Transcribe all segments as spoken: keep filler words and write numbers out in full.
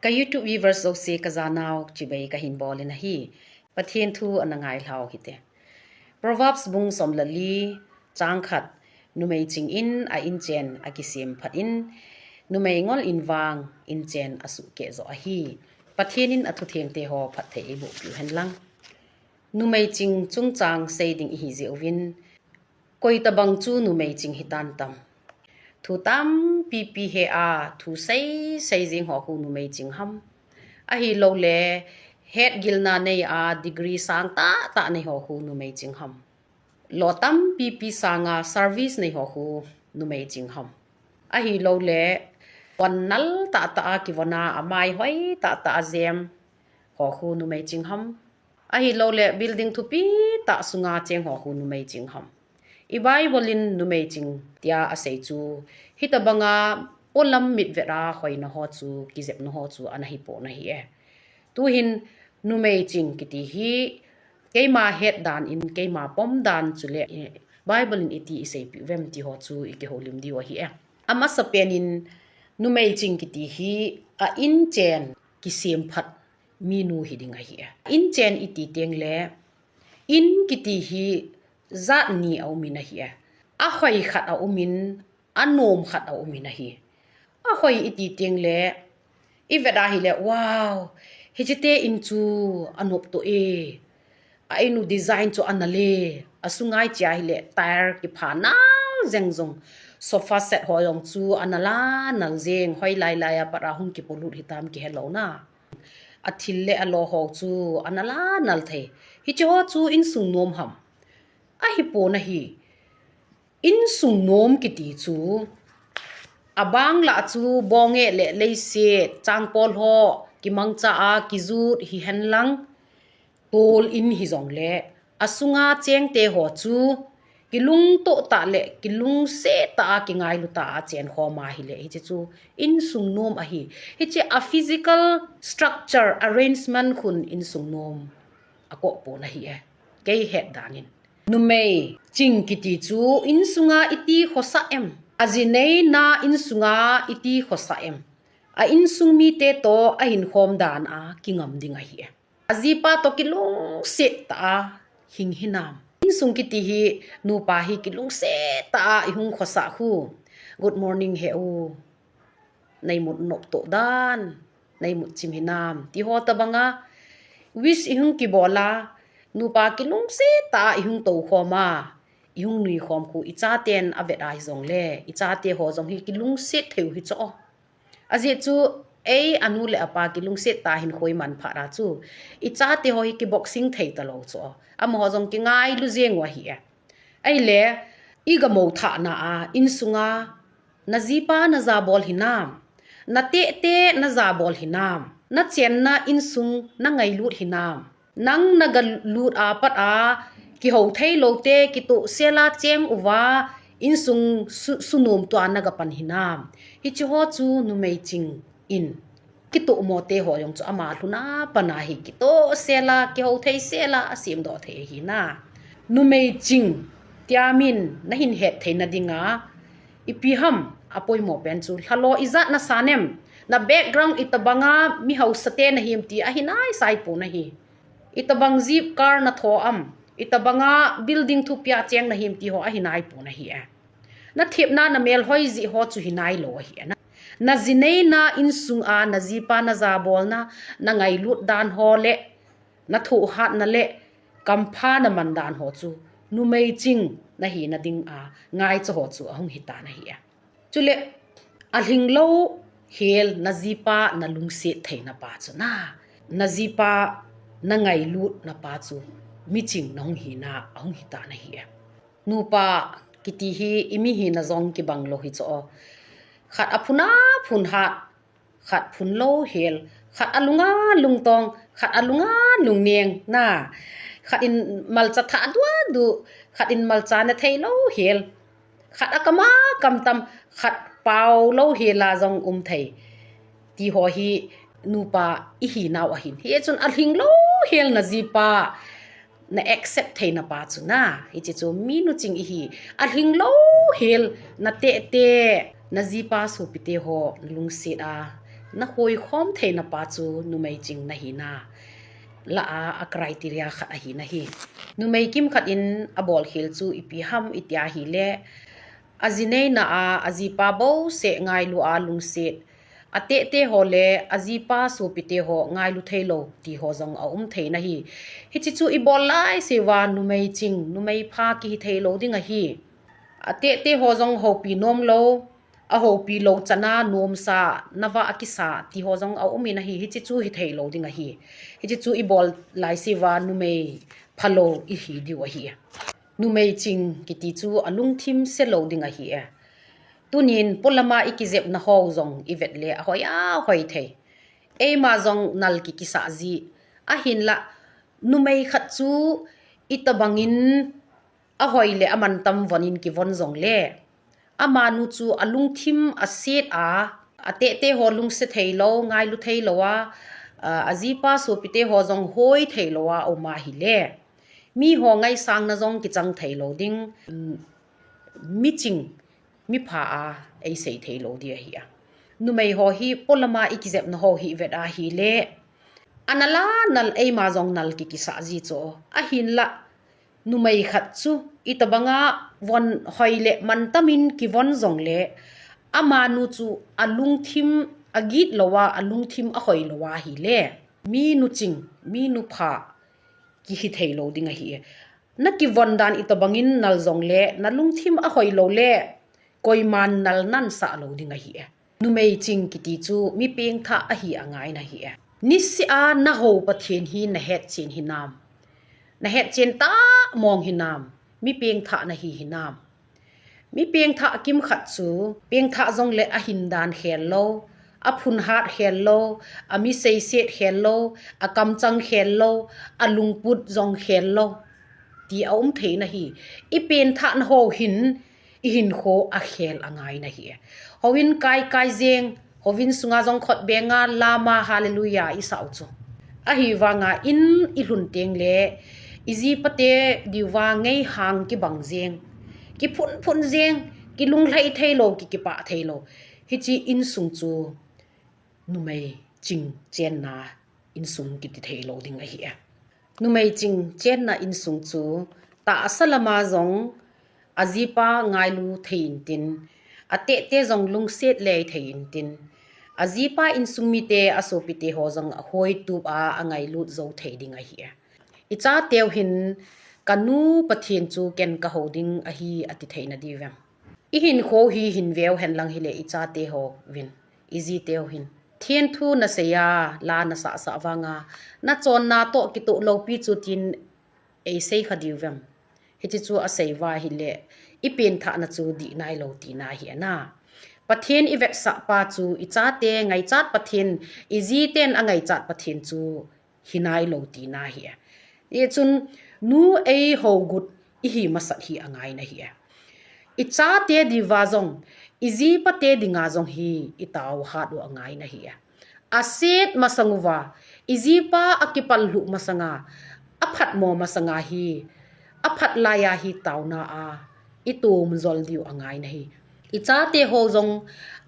Ka YouTube viewers jouse ka janau chibai ka hin bol in ahi. Pathen thu ana ngai lhau hite. Proverbs bung som le li chang khat, numei ching in a inchen a kisem phat in, numei ngol in vang inchen a suhkeh jo ahi. Pathen in a thutheng te ho phatthei eiboh piu hen lang. Numei ching chungchang sei ding ihi jeh uvin, koi tabang chu numei ching hitan tam. Thu tampipi he a, thu seisei jing ho khu numei ching ham. Ahilouleh, hetgilna nei a, degree sang tahtah nei ho khu numei ching ham. Lo tampipi sanga service nei ho khu numei ching ham. Ahilouleh, von nal tahtah a kivon a, amai hoi tahtah a jem ho khu numei ching ham. Ahilouleh, building thupi tah sunga cheng ho khu numei ching ham. I Bible in numei ching tia asei chu, hitabanga polam mitvet a hoina ho chu, kijepna ho chu ana hi pon ahi e. Tuhin numei ching kiti hi keima het dan in, keima pom dan chule, eh, Bible in iti isei piu vem ti ho chu i kihoulim diu ahi e. Amasapen in numei ching kiti hi a inchen kisem phat minu hi ding ahi e. Inchen iti teng le, in kiti hi jat ni a um in ahi e. A hoi khat a um in, a nom khat a um in ahi. A hoi iti teng le, i vet ahile, wow, hiche te in chu a nop to e. A in u design chu ana le, a sunga i che ahile, tire kipha nal jeng jong, sofa set ho jong chu ana la nal jeng, hoi lai lai a pat a hung kipolut hitam kihelou na. A thil le a lo ho chu ana la nal thei. Hiche ho chu insung nom ham? Ahi pon ahi. Insung nom kiti chu, a bang lah chu bonge le leiset, changpol ho, kimangcha a, kijut hi hen lang, tol in hi jong le, a sunga cheng te ho chu, kilungto tah le, kilungset tah a, kingailu tah a, chen khom ahile, hiche chu insung nom ahi. Hiche a physical structure, arrangement khun insung nom a koh pon ahi e. Kei het dan in. Numei ching kiti chu insunga iti khosah em? A ji neina insunga iti khosah em? A insung mite to a hin khom dan a kingam ding ahi e. A jipa to kilungset tah a hing hinam? Insung kiti hi nupa hi kilungset tah a i hung khosah khu. Good morning he u. Nei mut nop to dan, nei mut chim hinam, ti ho tabanga, wish i hung kibol a, nupa kilungset tah a i hung tou khom a, i hung nui khom khu i chaten a vet a hi jong le, i chate ho jong hi kilungset thei u hi chu. Ajeh chu, ei a nu le a pa kilungset tah a hin khoi man phat a chu, i chate ho hi kiboxing thei talou chu. Amaho jong kingailu jeng u ahi e. Ahile, i gamo thahna a, insunga, na jipa na jabol hinam? Na tehte na jabol hinam? Na chenna insung na ngailut hinam? Nang na galut a pat a, kihou thei lou te, kitohsel a cheng uva, insung su-, sunom tua na gapan hinam? Hiche ho chu numei ching in kitohmo te ho jong chu ama lhun a pat a hi kitohsel a, kihou thei sel a, a semdoh thei ahi na. Numei ching tia min na hin het theina dinga, ipi ham a poimo pen chu, lhalo ijat na san em? Na background itabanga mi hausa te na him ti ahi nai sai pon ahi. Itabang jeep car na tho am? Itabanga building thupia cheng na him ti ho ahi nai pon ahi e. Na thepna na melhoi jeh ho chu hi nai lou ahi e. Na, na ji neina insung a na jipa na jabolna, na ngailut dan ho le, na thohhatna le, kampha na man dan ho chu, numei ching na hina dinga ngaicha ho chu ahung hitan ahi e. Chule, a lhinglou hel na jipa na lungset theina pa chu na, na jipa na ngailutna pa chu, miching na hung hina, ahung hitan ahi e. Nupa kiti hi i mi hina jong kibang lou hi chu. Khat a phun a phun hat, khat phun lou hel, khat a lunga lungtong, khat a lunga lungneng na, khat in malcha thah dua du, khat in malcha na thei lou hel, khat a kam a kam tam, khat pao lou hel a jong um thei. Ti ho hi nupa i hinau ahin. Hichun a lhinglou hel na jipa na accept theina pa chu na. Hiche chu minu ching ihi. A lhinglou hel na tehte, na jipa sopite ho na lungset a, Na hoikhom theina pa chu numei ching na hina la a, a criteria khat ahi na hi. Numei kimkhat in a bolkhel chu ipi ham itia hile, a jineina a, a jipa bouseh ngailu a lungset, a tehte ho le a jipa sopite ho ngailu theilou ti ho jong a um thei na hi. Hiche chu i bol lai seuva numei ching, numei pha kihi theilou ding ahi. A tehte ho jong houpi nomlou, a houpi lou chana nomsa, nava a kisa ti ho jong a um in ahi. Hiche chu hi theilou ding ahi. Hiche chu i bol lai seuva numei phalou ihi diu ahi. Numei ching kiti chu a lungthim selou ding ahi e. Tunin polama i kijepna ho jong i vet le a hoi a hoi thei. Eima jong nal kikisah ji. Ahinla numei khat chu itobangin a hoi le a mantam von in kivon jongle, amanu chu a lungthim a set a, a tehte ho lungse theilou, ngailu theilou a, a, a jipa sopite ho jong hoi theilou a, a um ahile, mi ho ngaisang na jong kichang theilou ding, um, miching, mipha a, eisei theilou di ahi a. Numei ho hi polama i kijepna ho hi vet ahile, ana la nal eima jong nal kikisah ji chu. Ahinla, numei khat chu itobanga von hoi le mantam in kivon jongle, amanu chu a lungthim a gitlou a, a lungthim a hoilou ahile, mi nuching, mi nupha kihi theilou ding ahi e. Na kivon dan itobangin nal jongle, na lungthim a hoilou le, koiman nal nasah lou ding ahi e. Numei ching kiti chu mi pengthah ahi angai na hi e. Niseh a na hou Pathen hi na hetchen hinam? Na hetchen tah mong hinam? Mi pengthah na hi hinam? Mi pengthah kimkhat chu, pengthah jongle a hindan khel lou, a phunhat khel lou, a mi seiset khel lou, a kamchang khel lou, a lungput jong khel lou ti a um thei na hi. I pengthah na ho hin, i hinkho a khel angai na hi. Houin kai kai jeng, houin sunga jong khut benga lama hallelujah i sau chu. Ahivanga in i lhun tengle, i jipate diuva ngeihang kibang jeng, kiphun phun jeng, kilunglhai theilou, kikipah theilou. Hiche insung chu numei ching chenna insung kiti theilou ding ahi e. Numei ching chenna insung chu tahsa lama jong a jipa ngailu thei intin, a tehte jong lungset lei thei intin, a jipa insung mite, a sopite ho jong a hoitup a, a ngailut jou thei ding ahi e. I chateu hin, ka nu Pathen chu ken ka hou ding ahi, ati thei na diu vem? I hinkho hi hin veu henlang hile i chate ho vin, i jiteu hin. Pathen thu na sei a, la na sah sah vanga, na chonna toh kitoh loupi chu tin ei sei kha diu vem? Hiche chu a sei uva hile, i pengthahna chu dih nailou tina hi ana. Pathen i vetsah pa chu, i chate ngaichat Pathen, i jiten a ngaichat Pathen chu hi nailou tina hi. Hichun nu ei hou gut i hi masat hi angai na hi. I chate diuva jong, i jipate dinga jong hi i tao hat u angai na hi. A set masang uva, i jipa a kipal lhuh masanga, a phatmo masanga hi, a phat laiya hi taona a i tum jol diu angai na hi. I chate ho jong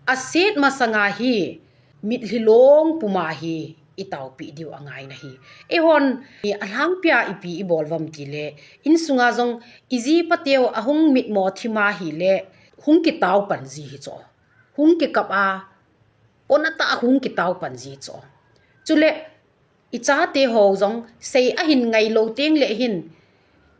a set masanga hi, mitlhi long puma hi i taopi diu angai na hi. Eihon, i a lhangpia ipi i bol uvam tile, insunga jong i jipateu a hung mitmo thima hile, hung kitao pan ji hi chu. Hung kikap a, pona tah a hung kitao pan ji chu. Chule, i chate ho jong, sei a hin ngailou tengle hin,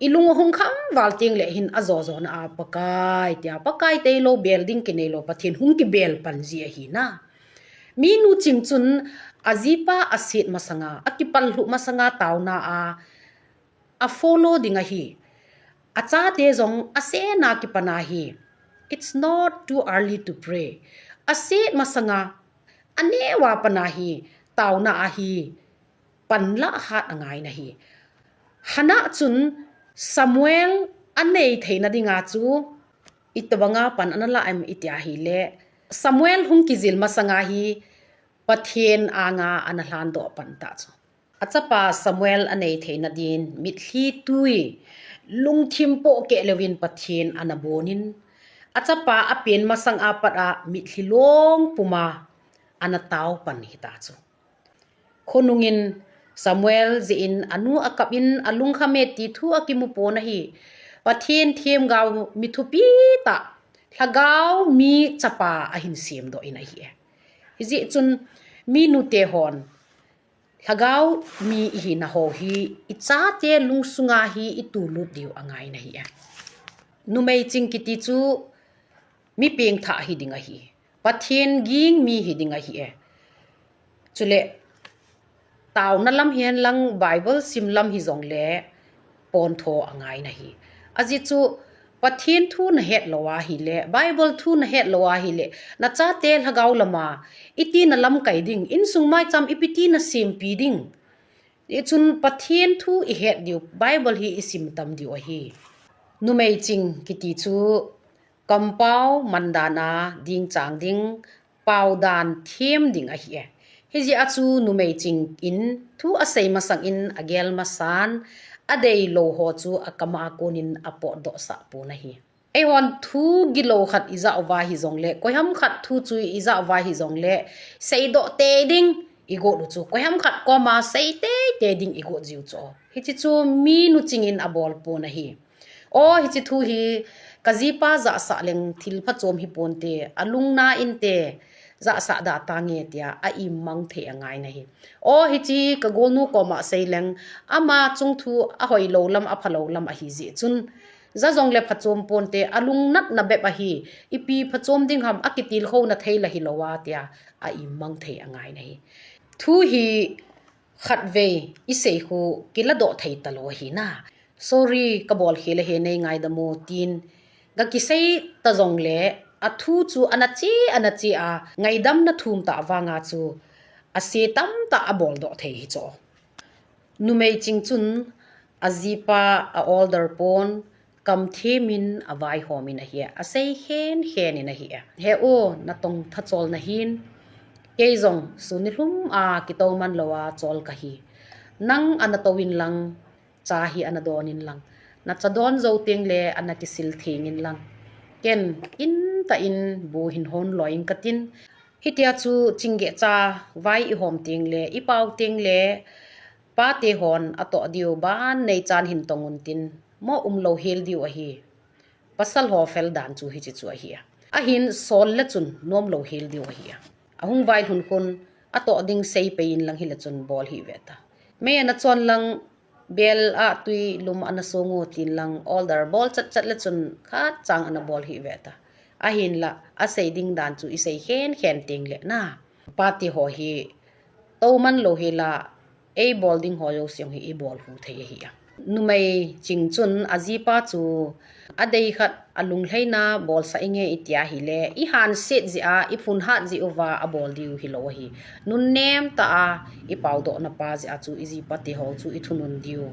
i lung a hung kham val tengle hin a jo jona a Pakai, tia Pakai teilou bel ding kineilou Pathen hung kibel pan ji ahi na. Mi nu ching chun a jipa a set masanga, a kipal lhuh masanga taona a, a follow ding ahi. A chate jong a sena kipana hi. It's not too early to pray. A set masanga, a neo a pana hi, taona a hi, pan la hat angai na hi. Hannah chun Samuel a nei theina dinga chu, itobanga pan ana la em itia hile, Samuel hung kijil masanga hi, Pathen anga ana lhandoh pan ta chu. A chapa Samuel a nei theina din mitlhi tui, lungthim pohkeh louvin Pathen ana bonin, a chapa a pen masang a pat a mitlhi long puma ana tao pan hita chu. Khonungin Samuel jeh in anu akap in alungkham e ti thu akimu pon ahi. Pathen themgao mi thupi tah, lhagao mi chapa ahin semdoh in ahi e. Hijeh chun mi nute hon lhagao mi ihina ho hi ichate lungsunga hi itulut diu angai nahi e. Numei ching kiti chu mi pengthah hiding ahi. Pathen ging mi hiding ahi e. Chule taona lam hihen lang Bible sim lam hijongle pontho angai nahi. Ajeh chu Pathen thu nahet lou ahile, Bible thu nahet lou ahile, nachate lhagao lama iti nalamkai ding, insung maicham ipi ti nasempi ding. Hichun Pathen thu ihet diu, Bible hi isim tam diu ahi. Numei ching kiti chu kampao mandan a dingchang ding, paodan them ding ahi e. Hijeh a chu numei ching in thu asei masang in agel masan, adeilou ho chu akama konin apotdoh sah pon ahi. Eihon thu gilou khat ijah uva hijongle, koiham khat thu chu ijah uva hijongle, seidoh tei ding igot u chu, koiham khat koma sei tei tei ding igot jiu chu. Hiche chu mi nu ching in abol pon ahi. O, hiche thu hi kajipa jahsah leng thil phachom hiponte, alungna inte, jahsah da tange tia a-immang thei angai nahi. O, hiche kagolnu koma sei leng, ama chung thu ahoilou lam, aphalou lam ahijeh chun, ja jongle phachom ponte, alungnatna bep ahi, ipi phachom ding ham akitilkhouna thei la hilou a tia a-immang thei angai nahi. Thu hi khatvei isei khu kiladoh thei talou ahina. Sorry, kabol khel ahi, neingaidam o tin gakisei ta jongle, athu chu anache, anache a, ngaidamna thum tah vanga chu ase tamtah aboldoh thei hichu. Numei ching chun ajipa a-order pon, kamthem in avaihom in ahi, asei khenkhen in ahi. He u, natong thachol nahin, kei jong sun nilhum a kitouman lou a chol kahi. Nang ana tou in lang, cha hi ana don in lang, nacha don jou tengle ana kisil theng in lang, ken intah in bu hin hon loi ing katin. Hitia chu chingeh cha vai ihom tengle, ipao tengle, pate hon atoh diu ban neichan hin tong untin, mo umlou hel diu ahi. Pasal ho fel dan chu hiche chu ahi a. Ahin sol le chun nomlou hel diu ahi a. Ahung vailhun khun atoh ding seipei in lang hile chun bol hih ve ta. Mei ana chon lang, bel a tui lum ana song u tin lang, order bol chatchat le chun khatcha ana bol hih ve ta. Ahinla asei ding dan chu isei khenkhen tengle na, pate ho hi touman lou hela, eibol ding ho jouse hi ibol hu thei ahi a. Numei ching chun ajipa chu adei khat, alunglhaina bolsah inge itia hile, ihanset jeh a, iphunhat jeh uva abol diu hilou ahi. Nunnem tah a ipaodohna pa jeh a chu ijipa teho chu ithunun diu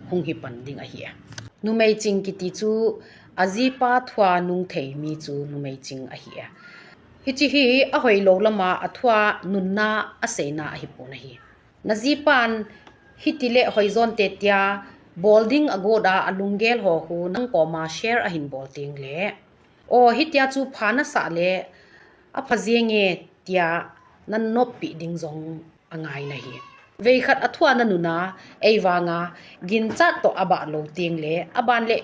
hung hi pan ding ahi a. Numei ching kiti chu ajipa thua nungthei mi chu numei ching ahi a. Hiche hi ahoilou lama athua nunna aseina ahipon ahi. Najipan hitile hoijonte tia bol ding agot a, alunggel ho khu nang koma share ahin bol tengle, o, hitia chu pha nasah le apha jenge tia nanoppi ding jong angai nahi. Veikhat athua nanuna, eivanga ginchat toh abah lou tengle, aban le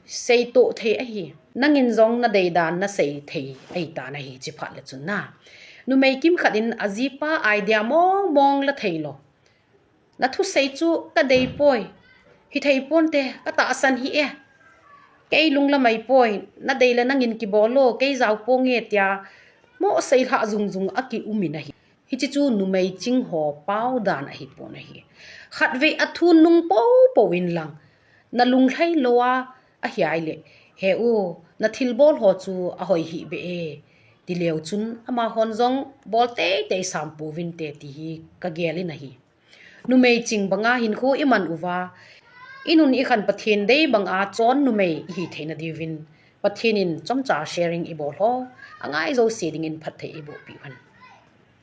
seitoh thei ahi. Nangin jong nadei dan nasei thei ahitan ahi, chuphat le chun na. Numei kimkhat in ajipa idea mongmong la theilou. Nathusei chu kadei poi. Hithei ponte, katahsan hih e. Kei lunglam ahipoi, nadei le nangin kibol o, kei jao ponge tia, mo seilhah jungjung akium in ahi. Hiche chu numei ching ho pao dan ahipon ahi. Khatvei athunung poupou in lang, nalunglhai lou a, ahi ahile, he u, nathilbol ho chu ahoi hih beh e, tileu chun amahon jong bol teitei sam pouvinte ti hi kagel in ahi. Numei ching banga hinkho iman uva, inun ikhan Pathen dei banga chon numei ihi theina diuvin, Pathen in chomcha sharing ibol ho angai jouse dingin phatthei eibohpeh u hen.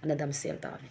Ana damsel tauvin.